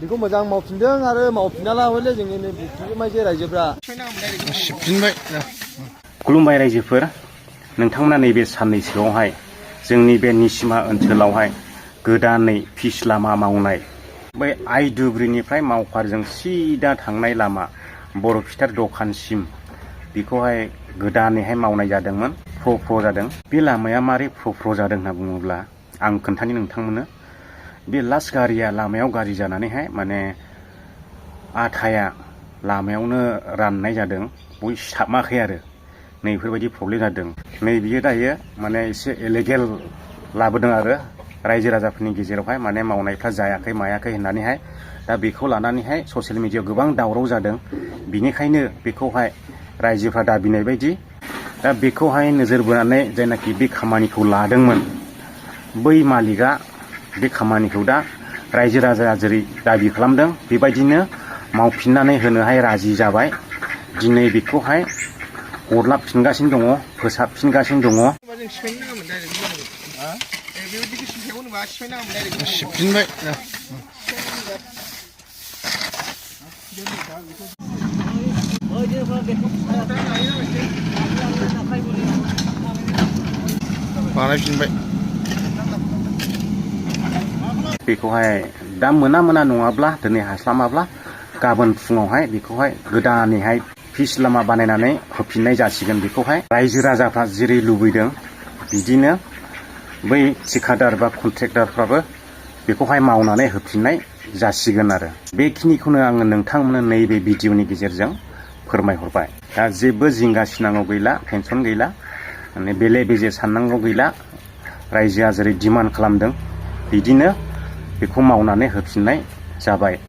बेखौ मोजां मावफिनदों आरो मावफिनाला हले जोंनि नै बिमायजे रायजोफ्रा सिबफिनबाय। खुलुमबाय रायजोफोर, नोंथांमोना नैबे साननैसोआवहाय जोंनि बे निसिमा ओनसोलावहाय गोदानै फिस लामा मावनाय बै आइ दुब्रिनिफ्राय मावफारजों सिदा थांनाय लामा बर' फिथार दखानसिम बेखौहाय गोदानैहाय मावनाय जादोंमोन। फ्र' जादों। बे लामाया मारै फ्र' जादों होनना बुङोब्ला आं खोन्थानि नोंथांमोननो। बे लास्ट गारिया लामायाव गाज्रि जानानैहाय माने आथाया लामायावनो राननाय जादों, बय सिथाबमाखै आरो नैफोरबायदि प्रब्लेम जादों। नै बियो दायो माने एसे इलिगेल लाबोदों आरो रायजो राजाफोरनि गेजेरावहाय माने मावनायफ्रा जायाखै मायाखै होननानैहाय दा बेखौ लानानैहाय ससियेल मिडियायाव गोबां दावराव जादों। बिनिखायनो बेखौहाय रायजोफ्रा दाबिनाय बायदि दा बेखौहाय नोजोर बोनानै जायनाखि बे खामानिखौ लादोंमोन बै मालिकआ बे खामानिखौ दा रायजो राजाया जेरै दाबि खालामदों बेबायदिनो मावफिननानै होनोहाय राजि जाबाय। दिनै बेखौहाय गरलाबफिनगासिनो दङ, फोसाबफिनगासिनो दङ। सिबफिनबाय। बानायफिनबाय। बेखौहाय दा मोना नङाब्ला दिनै हास्लामाब्ला गाबोन फुङावहाय बेखौहाय गोदानैहाय फिस लामा बानायनानै होफिननाय जासिगोन। बेखौहाय रायजो राजाफ्रा जेरै लुबैदों बिदिनो बै थिकादार बा कन्ट्रेक्टरफ्राबो बेखौहाय मावनानै होफिननाय जासिगोन आरो बेखिनिखौनो आङो नोंथांमोननो नैबे भिडिअनि गेजेरजों फोरमायहरबाय। दा जेबो जिंगासिनांगौ गैला, टेनसन गैला, माने बेले बेजे साननांगौ गैला। रायजोआ जेरै डिमान्ड खालामदों बिदिनो बेखौ मावनानै होफिननाय जाबाय।